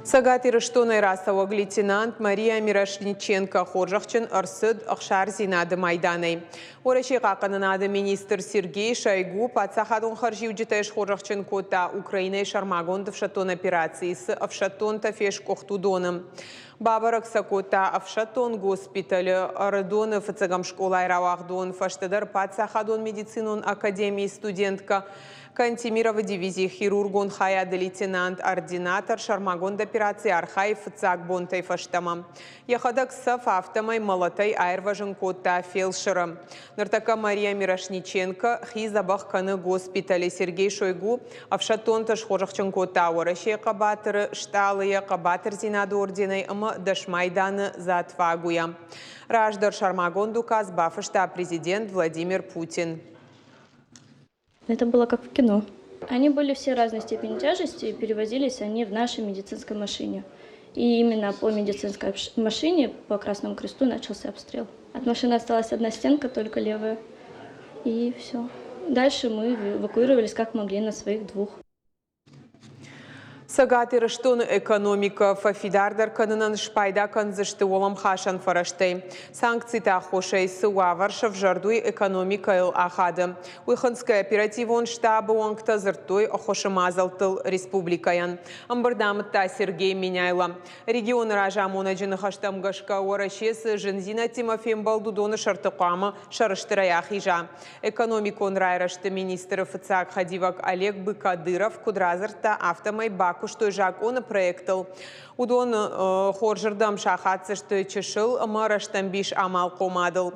Цӕгат Ирыстонӕй рацӕуӕг лейтенант Мария Мирошниченко хорзӕхджын ӕрцыд ӕхсардзинады майданӕй. Уӕрӕсейы хъахъхъӕнынады министр Сергей Шойгу паддзахадон хӕрзиуджытӕй схорзӕхджын кодта Украинӕйы сӕрмагонд ӕфсӕддон операцийы цы ӕфсӕддонтӕ фесгуыхт, уыдоны. Бабӕрӕг сӕ кодта ӕфсӕддон госпитӕлы Ӕрыдоны фыццӕгӕм скъолайы рауагъдон, фӕстӕдӕр паддзахадон медицинон академийы студенткӕ Кантемировы дивизийы хирургон хайады лейтенант, ординатор сӕрмагонд операцийы архайы фыццаг бонтӕй фӕстӕмӕ. Йӕхӕдӕг цӕф, афтӕмӕй мӕлӕтӕй аирвӕзын кодта фелсыры. Ныртӕккӕ Мария Мирошниченко хи дзӕбӕх кӕны госпитӕлы. Сергей Шойгу ӕфсӕддонты схорзӕхджын кодта Уӕрӕсейы хъӕбатыры стъалыйӕ, хъӕбатырдзинады орденӕй ӕмӕ дӕсмайданы за отвагу-йӕ. Раздӕр сӕрмагонд указ бафыста президент Владимир Путин. Это было как в кино. Они были все разной степени тяжести, и перевозились они в нашей медицинской машине. И именно по медицинской машине, по Красному Кресту, начался обстрел. От машины осталась одна стенка, только левая. И все. Дальше мы эвакуировались как могли на своих двух. Цӕгат Ирыстоны экономикӕ фӕфидардӕр кӕнынӕн спайда кӕндзысты уӕлӕмхасӕн фӕрӕзтӕй. Санкциты аххосӕй цы уавӕр сӕвзӕрд, уый экономикӕйыл ахады. Уый хынцгӕ оперативон штабы уӕнгтӕ дзырдтой ӕххуысы мадзӕлттыл республикӕйӕн. Ӕмбырд амыдта Сергей Меняйло. Регионы разамонӕджы ныхӕстӕм гӕсгӕ, Уӕрӕсе цы зындзинӕдтимӕ фембӕлд, уыдоны сӕрты хъуамӕ сӕрыстырӕй ахиза. Экономикон райрӕзты министры фыццаг хӕдивӕг Олег Быкадыров куыд радзырдта, афтӕмӕй бакуыстой закъоны проектыл. Уыдон хорзырдӕм сахаддзысты чысыл ӕмӕ рӕстӕмбис амалхъомадыл.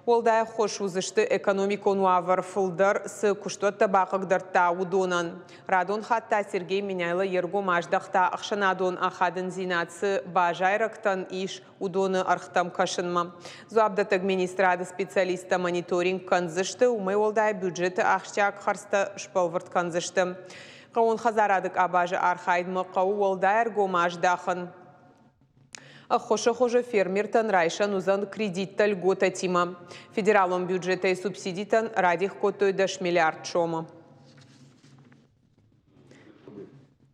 Уӕлдай ӕххуыс уыдзысты экономикон уавӕр фылдӕр цы куыстуӕттӕ бахъыгдардта, уыдонӕн. Радон хатт та Сергей Меняйло йе ргом аздӕхта ӕхсӕнадон ахадындзинад цы базайрӕгтӕн ис, уыдоны ӕргътӕм кӕсынмӕ. Дзуапдӕттӕг министрады специалисттӕ мониторинг кӕндзысты, уымӕй уӕлдай бюджеты ахсджиаг хӕрдзтӕ сбӕлвырд кӕндзысты. Хъӕууон хӕдзарады къабазы архайдмӕ хъӕуы уӕлдай ӕргом аздахын. Ӕххуысы хуызы фермертӕн райсӕн уыдзӕн кредиттӕ льготӕтимӕ. Федералон бюджетӕй субсидитӕн радих кодтой 10 миллиард сомы.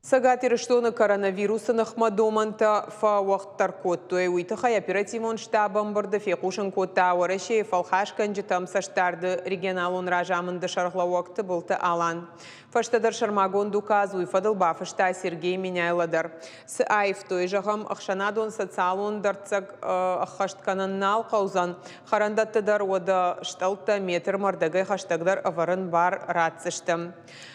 Цӕгат Ирыстоны коронавирусы ныхмӕ домӕнтӕ фӕуӕгъддӕр кодтой. Уый тыххӕй оперативон штаб ӕмбырды фехъусын кодта Уӕрӕсейы фӕлхасгӕнджытӕм цӕстдарды регионалон разамынды сӕргълӕууӕг Тыбылты Алан. Фӕстӕдӕр сӕрмагонд указ уый фӕдыл бафыста Сергей Меняйло дӕр. Цы аивтой, зӕгъӕм, ӕхсӕнадон социалон дӕрддзӕг ӕххӕст кӕнын нал хъӕудзӕн, хӕрӕндӕтты дӕр уӕдӕ стъӕлттӕ метрмӕ ӕрдӕгӕй хӕстӕгдӕр ӕвӕрын бар ратдзысты.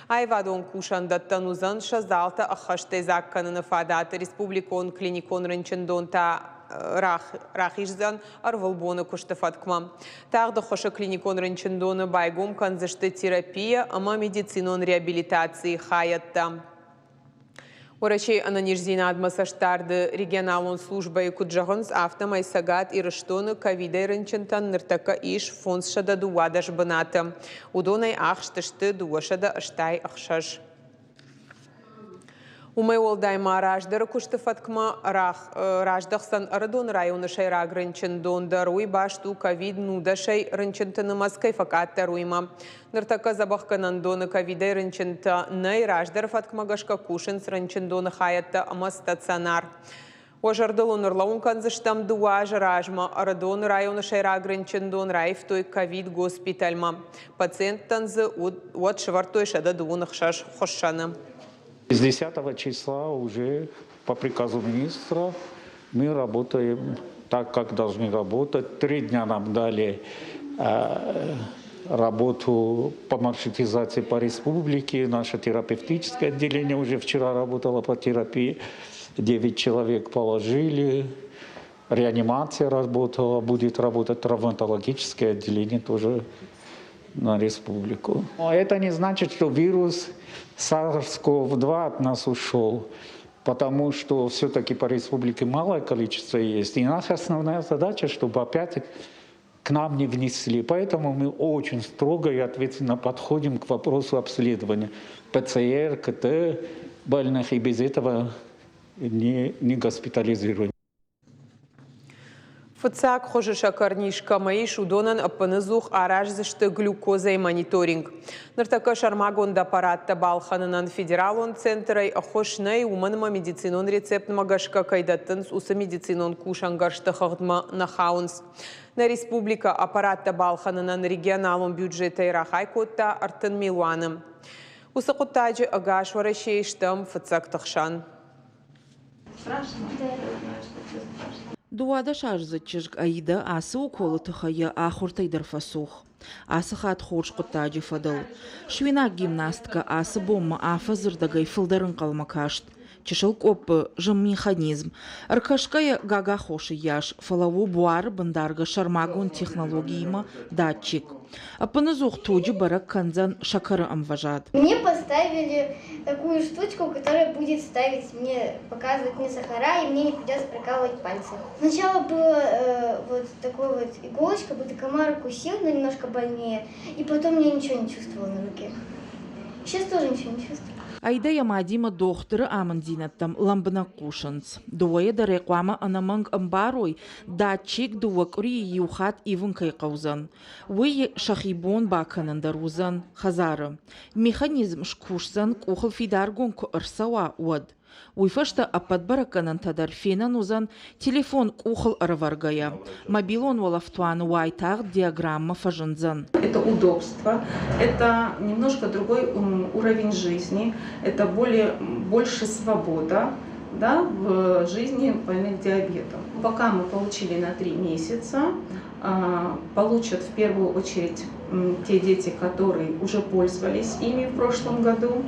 Аивадон кусӕндӕттӕн уыдзӕн сӕ залтӕ ӕххӕстӕй дзаг кӕныны фадат. Республикон клиникон рынчындон та рахиздзӕн ӕрвылбоны куысты фӕткмӕ. Тагъд ӕххуысы клиникон рынчындоны байгом кӕндзысты терапия ӕмӕ медицинон реабилитацийы хайӕдтӕ. Уӕрӕсейы ӕнӕниздзинадмӕ цӕстдарды регионалон службӕйы куыд зӕгъынц, афтӕмӕй Цӕгат Ирыстоны ковидӕй рынчынтӕн ныртӕккӕ ис 512 бынаты. Уыдонӕй ахст сты 286. Уымӕй уӕлдай ма раздӕры куысты фӕткмӕ раздӕхдзӕн Ӕрыдоны районы сӕйраг рынчындон дӕр. Уый баст у ковид-19-ӕй рынчынты нымӕц кӕй фӕкъаддӕр, уыимӕ. Ныртӕккӕ дзӕбӕхгӕнӕндоны ковидӕй рынчынтӕ нӕй, раздӕры фӕткмӕ гӕсгӕ кусынц рынчындоны хайӕдтӕ ӕмӕ стационар. Уӕ зӕрдыл уын ӕрлӕууын кӕндзыстӕм дыууӕ азы размӕ Ӕрыдоны районы сӕйраг рынчындон раивтой ковид-госпитальмӕ. Пациенттӕн дзы уӕд сӕвӕрдтой 126 хуыссӕны. С 10 числа уже по приказу министра мы работаем так, как должны работать. Три дня нам дали работу по маршрутизации по республике. Наше терапевтическое отделение уже вчера работало по терапии. Девять человек положили. Реанимация работала, будет работать травматологическое отделение тоже на республику. Но это не значит, что вирус SARS-CoV-2 от нас ушел, потому что все-таки по республике малое количество есть. И наша основная задача, чтобы опять к нам не внесли. Поэтому мы очень строго и ответственно подходим к вопросу обследования ПЦР, КТ больных, и без этого не, не госпитализируем. Фыццаг хуызы сӕкӕрниз кӕмӕ ис, уыдонӕн ӕппыныдзух араздзысты глюкозӕйы мониторинг. Ныртӕккӕ сӕрмагонд аппараттӕ балхӕнынӕн федералон центрӕй ӕххуыс нӕй, уымӕн ӕмӕ медицинон рецептмӕ гӕсгӕ кӕй дӕттынц, уыцы медицинон кусӕнгӕрзты хыгъдмӕ нӕ хауынц. Нӕ республикӕ аппараттӕ балхӕнынӕн регионалон бюджетӕй рахай кодта 30 милуаны. Уыцы хъуыддаджы ӕгас Уӕрӕсейы стӕм фыццӕгты хсӕн. Дыууадӕсаздзыд чызг Аидӕ ацы уколы тыххӕй йӕ ахуыртӕй дӕр фӕцух. Ацы хатт хорз хъуыддаджы фӕдыл. Суинаг гимнасткӕ ацы бонмӕ афӕдзы рдӕгӕй фылдӕр ӕнхъӕлмӕ каст. Чысыл къоппы зын механизм. Ӕркӕсгӕйӕ гагахосы йас, фӕлӕ у буары бындаргӕ сӕрмагонд технологиимӕ датчик. Ӕппыныдзух туджы бӕрӕг кӕндзӕн сӕкӕры ӕмвӕзад. Мне поставили такую штучку, которая будет ставить мне, показывать мне сахара, и мне не придется прокалывать пальцы. Сначала было вот такой вот иголочка, будто комар укусил, но немножко больнее, и потом я ничего не чувствовала на руке. Сейчас тоже ничего не чувствую. Аидӕ йӕ мадимӕ дохтыры амынддзинӕдтӕм лӕмбынӕг хъусынц. Дыууӕйӕ дӕр ӕй хъуамӕ ӕнӕмӕнг ӕмбарой, датчик дыууӕ къуырийы иу хатт ивын кӕй хъӕудзӕн. Уый сӕхи бон бакӕнын дӕр уыдзӕн хӕдзары. Механизм скусдзӕн, къухыл фидаргонд куы ӕрцӕуа, уӕд. Уый фӕстӕ ӕппӕт бӕрӕггӕнӕнтӕ дӕр фенӕн уыдзӕн телефон къухыл ӕрӕвӕргӕйӕ. Мобилон уӕлӕфтуаны уайтагъд диаграммӕ фӕзындзӕн. Это удобство, это немножко другой уровень жизни, это более, больше свобода, да, в жизни больных диабетом. Пока мы получили на 3 месяца, получат в первую очередь те дети, которые уже пользовались ими в прошлом году,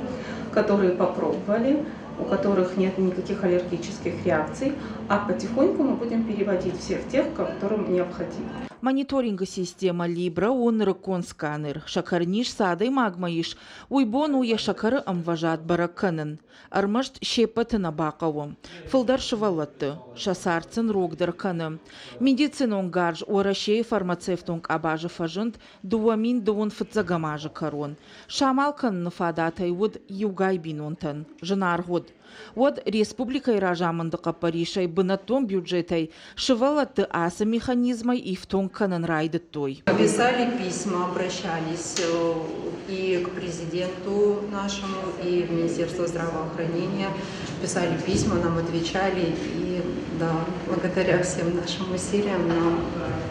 которые попробовали, у которых нет никаких аллергических реакций, а потихоньку мы будем переводить всех тех, которым необходимо. Мониторингы системӕ Libra у нырыккон сканер. Сӕкӕрниз цы адӕймагмӕ ис, уый бон у йӕ сӕкӕры ӕмвӕзад бӕрӕг кӕнын. Ӕрмӕст се ппӕты нӕ бахъӕуы. Фылдӕр сывӕллӕтты. Сӕ цард сын рогдӕр кӕны. Медицинон гарз Уӕрӕсейы фармацевтон къабазы фӕзынд 2021 азы кӕрон. Самал кӕныны фадатӕй уыд иугай бинонтӕн. Зынаргъ уыд. Уӕд республикӕйы разамынды хъӕппӕрисӕй бынӕттон бюджетӕй сывӕллӕтты ацы механизмӕй ифтонг кӕнын райдыдтой. Писали письма, обращались и к президенту нашему, и в Министерство здравоохранения. Писали письма, нам отвечали. И да, благодаря всем нашим усилиям нам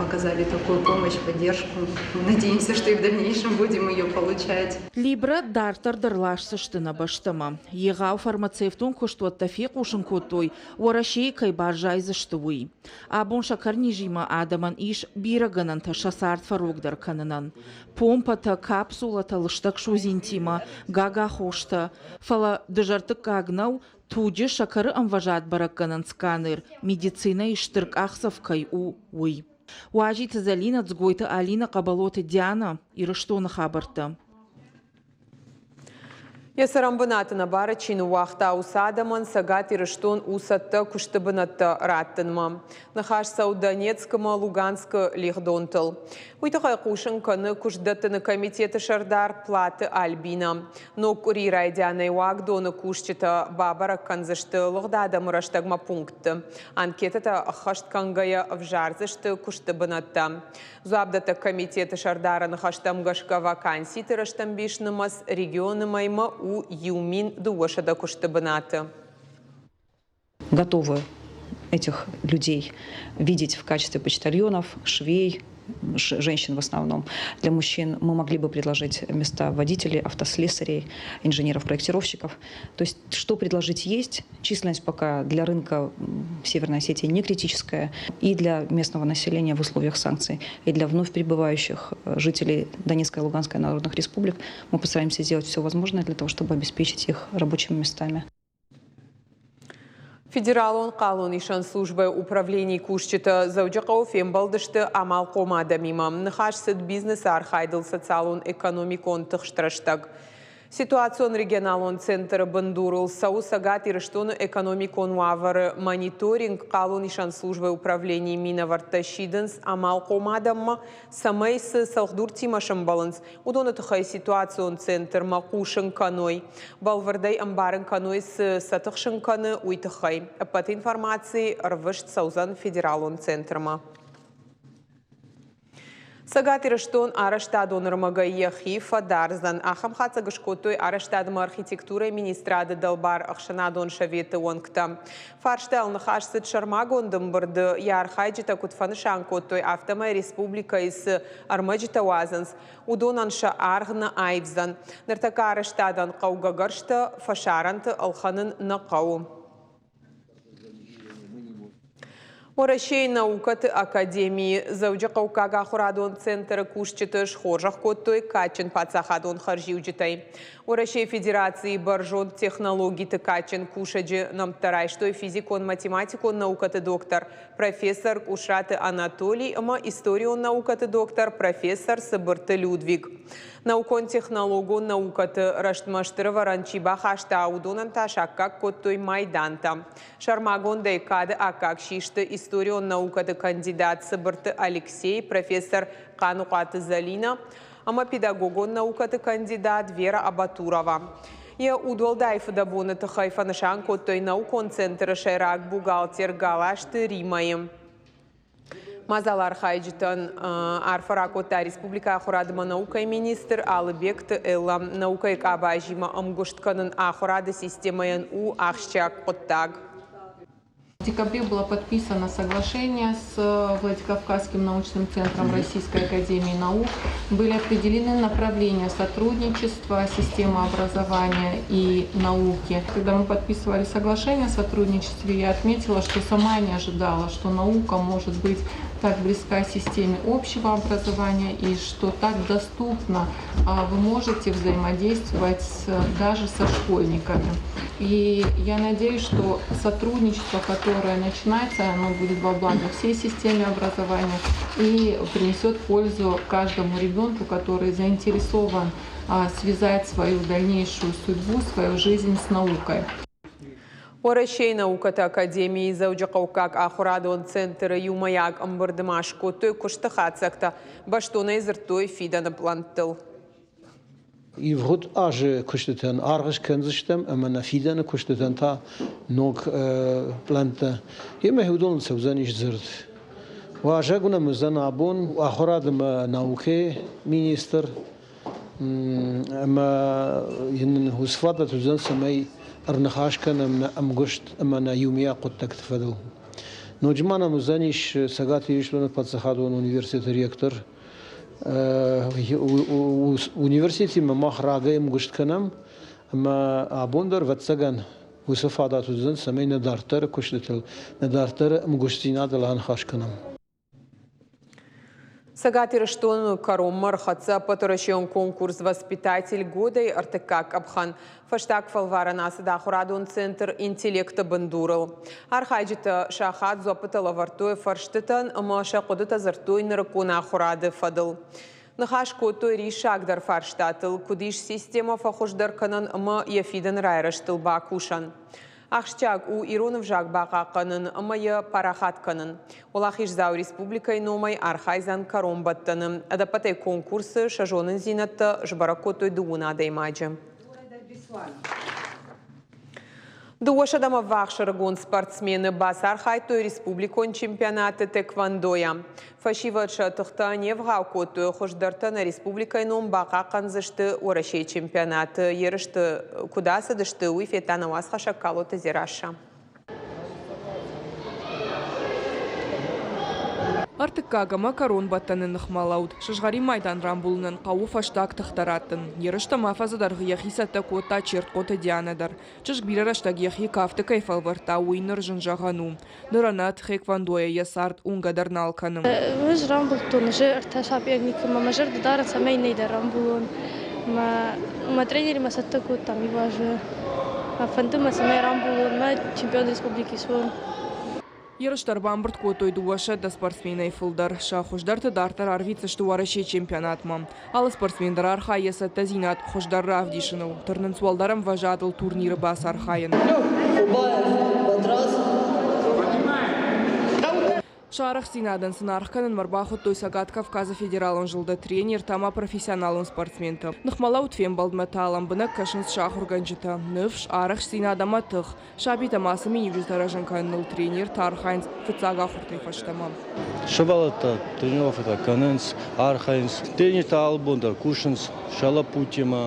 оказали такую помощь, поддержку. Мы надеемся, что и в дальнейшем будем ее получать. Libra дарддӕр дӕр ласдзысты нӕ бӕстӕмӕ. Егъау фармацевтон куыстуӕттӕ фехъусын кодтой, Уӕрӕсейы кӕй баззайдзысты, уый. Абон сӕкӕрнизимӕ адӕмӕн ис бирӕ гӕнӕнтӕ сӕ цард фӕрогдӕр кӕнынӕн. Помпӕтӕ, капсулӕтӕ лыстӕг судзинтимӕ, гагахостӕ. Фӕлӕ дызӕрдыггаг нӕу, туджы сӕкӕры ӕмвӕзад бӕрӕггӕнӕн сканер медицинӕйы стыр къахдзӕф кӕй у, уый. Уазиты Зӕлинӕ, Дзгойты Алинӕ, Хъӕбӕлоты Диана, Ирыстоны хабӕрттӕ. Йӕ цӕрӕнбынаты нӕбары чи ныууагъта, уыцы адӕмӕн Цӕгат Ирыстон у цӕттӕ куысты бынӕттӕ раттынмӕ. Ныхас цӕуы Донецк ӕмӕ Луганскы лигъдонтыл. Уый тыххӕй хъусын кӕны куыстдӕттыны комитеты сӕрдар Платы Альбина. Ног къуырийы райдианӕй уагдоны кусджытӕ бабӕрӕг кӕндзысты лыгъд адӕмы рӕстӕгмӕ пунктты. Анкетӕтӕ ӕххӕст кӕнгӕйӕ ӕвзардзысты куысты бынӕттӕ. Дзуапдӕттӕг комитеты сӕрдары ныхӕстӕм гӕсгӕ ваканситы рӕстӕмбис нымӕц регионы мӕймӕ у 1200 куысты бынаты. Готовы этих людей видеть в качестве почтальонов, швей, женщин в основном. Для мужчин мы могли бы предложить места водителей, автослесарей, инженеров-проектировщиков. То есть что предложить есть. Численность пока для рынка Северной Осетии не критическая. И для местного населения в условиях санкций, и для вновь прибывающих жителей Донецкой и Луганской народных республик мы постараемся сделать все возможное для того, чтобы обеспечить их рабочими местами. Федералон хъалонисӕн службӕйы управленийы кусджытӕ Дзӕуджыхъӕуы фембӕлдысты амалхъом адӕмимӕ. Ныхас цыд бизнесы архайдыл социалон-экономикон тыхст рӕстӕг. Ситуацион регионалон центры бындурыл цӕуы Цӕгат Ирыстоны экономикон уавӕры мониторинг. Хъалонисӕн службӕйы управленийы минӕвӕрттӕ сидынц амалхъом адӕммӕ, цӕмӕй цы цӕлхдуртимӕ сӕмбӕлынц, уыдоны тыххӕй ситуацион центрмӕ хъусын кӕной. Бӕлвырдӕй ӕмбарын кӕной, цы сӕ тыхсын кӕны, уый тыххӕй. Ӕппӕт информаци ӕрвыст цӕудзӕн федералон центрмӕ. Цӕгат Ирыстон арӕзтадон ӕрмӕгӕй йӕхи фӕдардзӕн. Ахӕм хатдзӕг скодтой арӕзтадмӕ архитектурӕйы министрады дӕлбар ӕхсӕнадон советы уӕнгтӕ. Фарстайыл ныхас цыд сӕрмагонд ӕмбырды. Йӕ архайджытӕ куыд фӕнысан кодтой, афтӕмӕй республикӕйы цы ӕрмӕджытӕ уадзынц, уыдонӕн сӕ аргъ нӕ аивдзӕн. Ныртӕккӕ арӕзтадӕн хъӕугӕ гӕрзтӕ фӕсарӕнты ӕлхӕнын нӕ хъӕуы. Уӕрӕсейы наукӕты академийы Дзӕуджыхъӕуккаг ахуырадон центры кусджыты схорзӕх кодтой кадджын паддзахадон хӕрзиуджытӕй. Уӕрӕсейы Федерацийы бӕрзонд технологиты кадджын кусӕджы нӕмттӕ райстой физикон-математикон наукӕты доктор, профессор Къусраты Анатолий ӕмӕ историон наукӕты доктор, профессор Цыбырты Людвиг. Наукон-технологон наукӕты рӕзтмӕ стыр ӕвӕрӕн чи бахаста, уыдонӕн та саккаг кодтой майдантӕ. Сӕрмагондӕй кады аккаг систы историон наукӕты кандидат Цыбырты Алексей, профессор Хъаныхъуаты Зӕлинӕ ӕмӕ педагогон наукӕты кандидат Вера Абатурова. Йӕ удуӕлдай фыдӕбоны тыххӕй фӕнысан кодтой наукон центры сӕйраг бухгалтер Галазты Римӕйы. Мадзалы архайджытӕн арфӕ ракодта республикӕйы ахуырад ӕмӕ наукӕйы министр Алыбегты Эллӕ. Наукӕйы къабазимӕ ӕмгуыст кӕнын ахуырады системӕйӕн у ахсджиаг хъуыддаг. В декабре было подписано соглашение с Владикавказским научным центром Российской академии наук. Были определены направления сотрудничества, системы образования и науки. Когда мы подписывали соглашение о сотрудничестве, я отметила, что сама не ожидала, что наука может быть так близка системе общего образования и что так доступно вы можете взаимодействовать даже со школьниками. И я надеюсь, что сотрудничество, которое начинается, оно будет во благо всей системе образования и принесет пользу каждому ребенку, который заинтересован связать свою дальнейшую судьбу, свою жизнь с наукой. Уӕрӕсейы наукӕты академийы Дзӕуджыхъӕуккаг ахуырадон центры иумӕйаг ӕмбырды ма скодтой куысты хатдзӕгтӕ, бӕстонӕй дзырдтой фидӕны пълӕнттыл. Ивгъуыд азы куыстытӕн аргъ скӕндзыстӕм ӕмӕ нӕ фидӕны куыстытӕн та ног пълӕнттӕ. Емӕ уыдоныл цӕудзӕнис дзырд. Уазӕг нӕм уыдзӕн абон ахуырад ӕмӕ наукӕйы министр ӕмӕ йын уыцы фадат уыдзӕн, цӕмӕй ӕрныхас кӕнӕм нӕ ӕмгуыст ӕмӕ нӕ иумиаг хъуыддӕгты фӕдыл. Ноджы ма нӕм уыдзӕнис Цӕгат Ирыстоны паддзахадон университеты ректор. Университетимӕ мах рагӕй ӕмгуыст кӕнӕм ӕмӕ абон дӕр, ӕвӕццӕгӕн, уыцы фадат уыдзӕн, цӕмӕй нӕ дарддӕры куыстытыл, нӕ дарддӕры ӕмгуыстдзинадыл аныхас кӕнӕм. Цӕгат Ирыстоны кӕронмӕ ӕрхӕццӕ ӕппӕтуӕрӕсейон конкурс «Воспитатель года»-йы ӕртыккаг къӕпхӕн. Фӕстаг фӕлварӕн ацыд ахуырадон центр «Интеллект»-ы бындурыл. Архайджытӕ сахат дзуӕппытӕ лӕвӕрдтой фӕрстытӕн ӕмӕ сӕ хъуыдытӕ дзырдтой нырыккон ахуырады фӕдыл. Ныхас кодтой риссагдӕр фарстатыл, куыд ис системӕ фӕхуыздӕр кӕнӕн ӕмӕ йӕ фидӕны райрӕзтыл бакусӕн. Ахсджиаг у ирон ӕвзаг бахъахъхъӕнын ӕмӕ йӕ парахат кӕнын. Уӕлахиздзау республикӕйы номӕй архайдзӕн кӕронбӕттӕны. Ӕдӕппӕтӕй конкурсы сӕ зонындзинӕдтӕ сбӕрӕг кодтой дыууын адӕймаджы. Дыууӕсӕдӕмӕ ӕввахс ӕрыгон спортсмены бацархайдтой республикон чемпионаты тэквондойӕ. Фӕсивӕд сӕ тыхтӕ не вгъау кодтой, хуыздӕртӕ нӕ республикӕйы ном бахъахъхъӕндзысты Уӕрӕсейы чемпионаты. Ерысты куыд ацыдысты, уый федта нӕ уацхӕссӕг Калоты Дзерассӕ. Ӕртыккаг ӕмӕ кӕронбӕттӕны ныхмӕлӕуд. Сызгъӕрин майдан рамбулынӕн хъӕуы фӕстаг тыхтӕ раттын. Ерыстӕм афӕдзы дӕргъы йӕхи цӕттӕ кодта Чертхъоты Дианӕ дӕр. Чызг бирӕ рӕстӕг йӕхи кафты кӕй фӕлвӕрдта, уый ныр зын зӕгъӕн у. Ныр ӕнӕ тхэквондойӕ йӕ цард уынгӕ дӕр нал кӕны. Ӕз рамбылдтон уже ӕртӕ соперникы, мӕ зӕрдӕ дарын, цӕмӕй нӕй дӕр рамбулон. Мӕ, мӕ тренеримӕ цӕттӕ кодтам иу азы. Фӕнды мӕ, цӕмӕй рамбулон, мӕ чемпион республики суон. Ерыстӕ ӕрбамбырд кодтой 200 спортсменӕй фылдӕр. Сӕ хуыздӕрты дарддӕр арвитдзысты Уӕрӕсейы чемпионатмӕ. Алы спортсмен дӕр архайы йӕ цӕттӕдзинад хуыздӕр равдисыныл, тырнынц уӕлдӕр ӕмвӕзадыл турниры бацархайын. Сӕ арӕхстдзинадӕн сын аргъ кӕнынмӕ ӕрбахуыдтой Цӕгат Кавказы федералон зылды тренертӕ ӕмӕ профессионалон спортсментӕ. Ныхмӕлӕуд фембӕлдмӕ та лӕмбынӕг кӕсынц сӕ ахуыргӕнджытӕ. Ныфс, арӕхстдзинад ӕмӕ тых. Сабитӕм ацы миниуджытӕ рӕзын кӕныныл тренертӕ архайынц фыццаг ахуыртӕй фӕстӕмӕ. Сывӕллӕттӕ тренировкӕтӕ кӕнынц, архайынц. Тренертӕ алы бон дӕр кусынц сӕ лӕппутимӕ,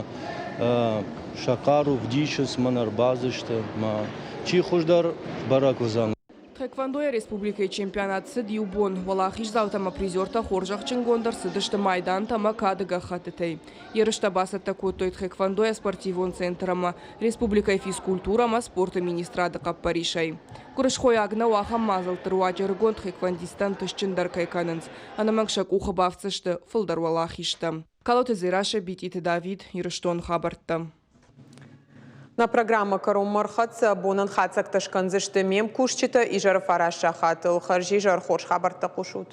сӕ хъару вдисынц, мӕн ӕрбадзысты, мӕ чи хуыздӕр бӕрӕг уыдзӕн. Тхэквондойӕ республикӕйы чемпионат цыд иу бон. Уӕлахиздзаутӕ ӕмӕ призертӕ хорзӕхджынгонд ӕрцыдысты майдантӕ ӕмӕ кады гӕххӕттытӕй. Ерыстӕ бацӕттӕ кодтой Тхэквондойӕ спортивон центр ӕмӕ республикӕйы физкультурӕ ӕмӕ спорты министрады хъӕппӕрисӕй. Гуырысхойаг нӕу, ахӕм мадзӕлтты руаджы ӕрыгон тхэквондисттӕ ӕнтыстджындӕр кӕй кӕнынц. Ӕнӕмӕнг сӕ къухы бафтдзысты фылдӕр уӕлахизтӕ. Калоты Дзерассӕ, Битъиты Давид, Ирыстоны хабӕрттӕ. Нӕ программӕ кӕронмӕ ӕрхӕццӕ. Бонӕн хатдзӕгтӕ скӕндзысты ме мкусджытӕ изӕры фараст сахатыл. Хӕрзизӕр, хорз хабӕрттӕ хъусут.